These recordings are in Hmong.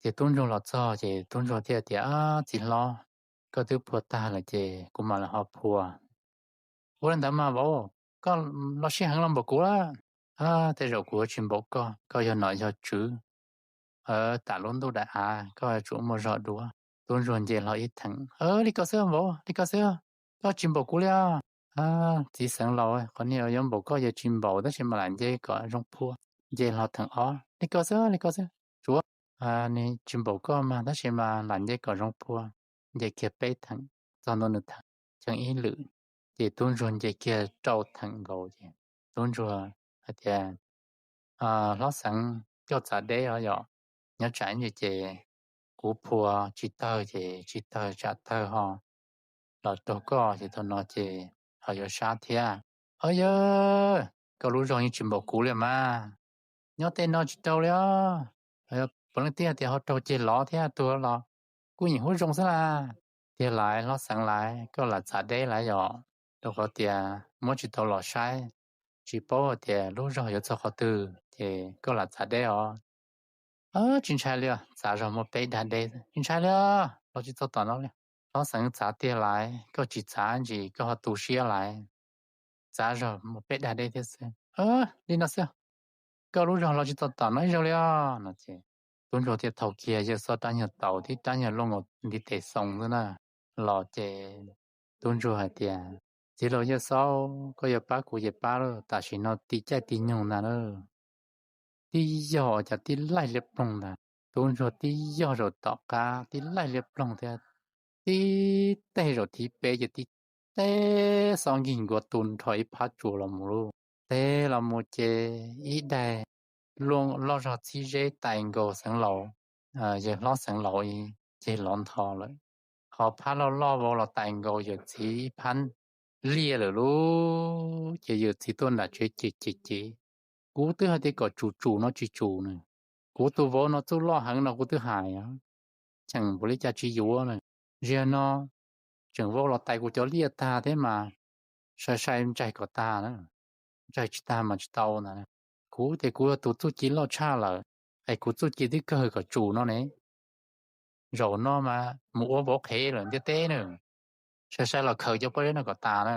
Ces tub ntsuag los txog ces tub ntsuag thiaj tias, Txiv hlob, koj twb phua tag lawm ces kuv mam li ho phua. Ua li ntawd mas vauv, koj los sij heev los npaum kuv lawm. Tej zaum kuv yuav tsis npaum koj, koj yog nom yog tswv, tam lub ntuj daim av koj yuav tsum muaj zog dua. Tub ntsuag nce hlo ib theem, Li ko xwb vauv, li ko xwb, koj tsis npaum kuv li os. Txiv xeev laus, qhov niag yuav npaum koj yog tsis npaum tab sis mas lam nce kom zoo phua. Nce hlo theem ob, Li ko xwb, li ko xwb, tsuav nws tsis npaum koj mas tab sis mas lam nce kom zoo phua. Nce kiag peb theem, txog ntua nws theem, cheem ib lwm, ces tub ntsuag nce kiag rau theem nkaus ces tub ntsuag hais tias, Hlob xeev, koj txav deb os yom, nyob tsam ntsis ces kuv phua tsis tawg ces tsis tawg tsam tawg ho los raug koj ces thaum no ces ho yuav sab thiab. Au yawg, koj lub zog yeej tsis npaum kuv li mas, nyob tej no tsis raug li os. Puav leej tiag tias ho raug ceg lov thiab tuag los kuj yeej huab zoo xwb las. Tiag lais hlob xeev lais, koj lam txav deb lais yom, rau qhov tias muab tsis tau los saib, tsis paub hais tias lub zog yuav txog qhov twg ces koj lam txav deb os. Tsis ntshai li os, txav zog muaj peb dag deb, tsis ntshai li os, los tsis txog tom no li. Hlob xeev txav tiag lais, koj tsis txav ntsis koj ho tu siab lais. Txav zog muaj peb dag deb thiab xwb. Li no xwb, koj lub zog los tsis txog tom no ib zaug li os no ces tub ntsuag thiaj thau kiag Yawg Xob rab nyuag taus thiab rab nyuag luaj nkaus ntiv tes xoo xwb na. Los ces tub ntsuag hais tias, Txiv laus Yawg Xob, koj yuav pab kuv ces pab lauj, tam sim no tib caij tib nyoog ntag na. Tib yog cas tib laij liab ploog ntag. Tub ntsuag tib yog zaum tom qab tib laij liab ploog thiab, tib teg zaum thib peb ces tib teg xob nkig nkuav tu nrho ib phab tsua los mus lauj. Teg los mus ces ib daig luaj loj zog txhib zeb tais nkaus xeev laus, yawg hlob xeev laus ib ceg lov ntho lawm. Ho phab loj loj vau los tais nkaus yawm txiv ib phab liaj lawm lauj. Ces yawm txiv tuaj nram tsev ces ces ces, Kuv twb hais tias kom tsum tsum no tsis tsum na. Kuv tus vauv no txuj loj heev no kuv twb hais, cheem npaum li cas tsis yuav na. Ziag no tseem vau los tais kuv cov liaj tag thiab mas sai sai ntsaig kom tag na, ntsaig tsis tag mas tsis tau ntag. Kuv tias kuv yog tus txuj ci loj tshaj lawm, es kuv txuj ci twb kawg kom tsum no ne. Zaum no mas mus ua vauv qhev lawm ntiaj teb na, sai sai los khaws cov pob zeb no kom tas na.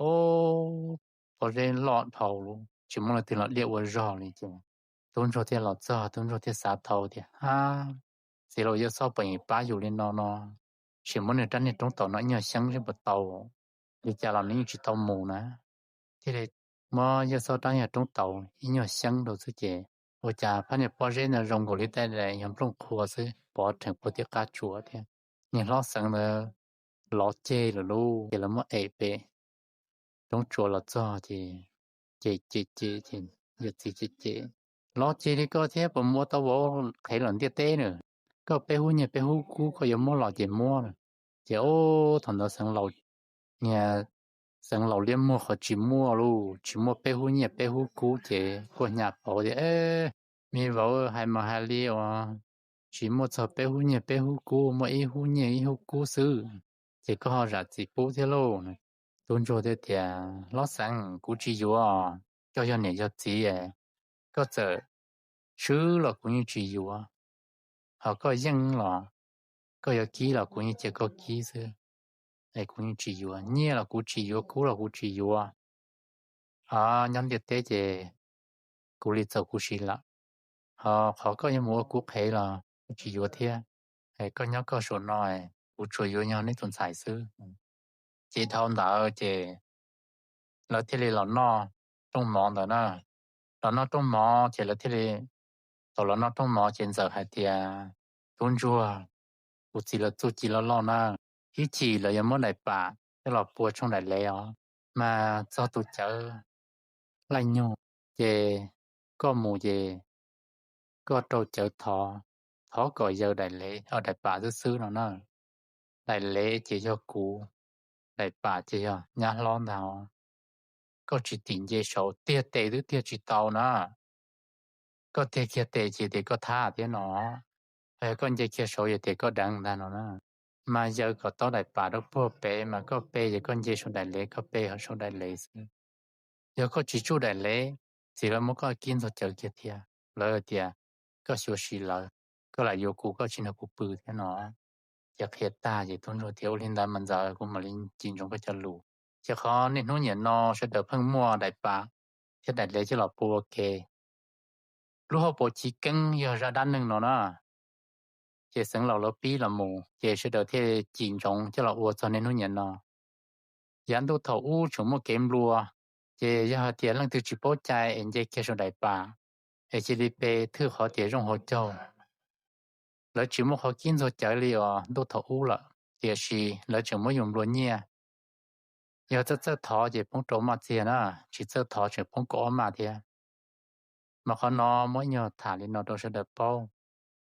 Ub, pob zeb loj dhau lawm tsis muaj leej twg los diaj ua zog li ces tub ntsuag thiaj los txog, tub ntsuag thiaj xav tau tias, Ab, txiv laus Yawg Xob puas yeem pab yus li no no, sim muab nws rab niag roob taus no ib nyuag xyeeb seb puas tau, li cas los nws yeej tsis tau mus na. Thiaj li muab Yawg Xob rab niag roob taus ib nyuag xyeeb rau xwb ces ua cas phab niag pob zeb ntawd zoo nkaus li tej daim yog nplooj qhua xwb, pov rhees puag tim qab tsuas thiab. Niag hlob xeev ntawd lov ceg lawm lauj, ces lawv muab ev pem roob tsuas los txog ces cem cem cem ces yawm txiv cem cem, Lov ceg li koj thiab puas mus ua tau vauv qhev lawm ntiaj teb na? Koj peb hub nyiaj peb hub kub koj yuav muab los ces muab na. Ces ub, thaum ntawd xeev laus, niag xeev laus liab muag qhov tsis muaj lauj, tsis muaj peb hub nyiaj peb hub kub ces quaj hnyav pauv tias, Me vauv, hais mas hais li uas tsis muaj txog peb hub nyiaj peb hub kub, muaj ib hub nyiaj ib hub kub xwb, ces koj ho zam txim pub thiab lauj. Tub ntsuag thiaj tias, Hlob xeev, kuv tsis yuav, koj yog niam yog txiv, koj txawm swb los kuv yeej tsis yuav, ho koj yeej los, koj yuav kib los kuv yeej cia koj kib xwb, es kuv yeej tsis yuav. Nyiaj los kuv tsis yuav, kub los kuv tsis yuav. Nyob ntiaj teb ces kuv li txaus kuv siv lawm, ho qhov koj yuav mus ua kuv qhev los kuv tsis yuav thiab. Koj nyob koj saum no, kuv tsuas yuav yog neb tus ntxhais xwb. Ces dhau ntawd ces lawv thiaj li los noj rooj mov ntawd na. Los noj rooj mov ces lawv thiaj li, thaum los noj rooj mov ces Ntxawm hais tias, Tub ntsuag, kuv txiv lawv txuj ci loj loj na, ib chim lawv yuav muab daim pam coj los pua tshooj daim lev os, mas txog tus cawv laij nyug, ces koj mus ces koj rau cawv thov, thov kom yaws daim lev, daim pam xwb xwb no na. Daim lev ces yog kuv, daim pam ces yog nyab hlob ntag. Koj tsis tim nce saud tiag tes twb tiag tsis tau na. Koj tiag kiag tes ces tias koj thab thiab no, ho yog koj nce kiag saud yog tias koj deev ntag no na. Mas yaws kom tau daim pam rau puag pem mas koj pe, yog koj nce saum daim lev koj pe saum daim lev xwb. Yog koj tsis tsuj daim lev, txiv lawv muab koj kib ntxog cawv kiag thiab. Lawv tias koj xyuav sis lawv, koj lam yuav kuv, koj tsis nrog kuv pw thiab no. Ces qhia tag ces tub ntsuag tias, Ua li ntawd mas ntxawm, kuv mam li cim ntsoov koj cov lus. Ces qhov niaj hnub nim no sawv daws pheej muaj daim pam thiab daim dev coj los pua ua ke. Lub hauv paus chiv keeb yog zaj dab neeg no na, ces xeev laus lawv pib los mus ces sawv daws thiaj cim ntsoov coj los ua txog niaj hnub nim no. Yav ntuj thaum ub tseem muaj kev nplua, ces yog hais tias leej twg tsis paub cai es nce kiag saum daim pam es cia li pe thwj qhov tias zoo hauv caug. Lawv tsis muaj qhov kib ntxuag cawv li os ntuj thaum ub lawm, tiam sis lawv tseem muab yus nplua nyiaj. Yog txawj txawj thov ces poob rau maj txiag na, tsis txawj thov tseem poob kaum ob maj thiab. Mas qhov no muab ib nyuag tham li no rau sawv daws paub.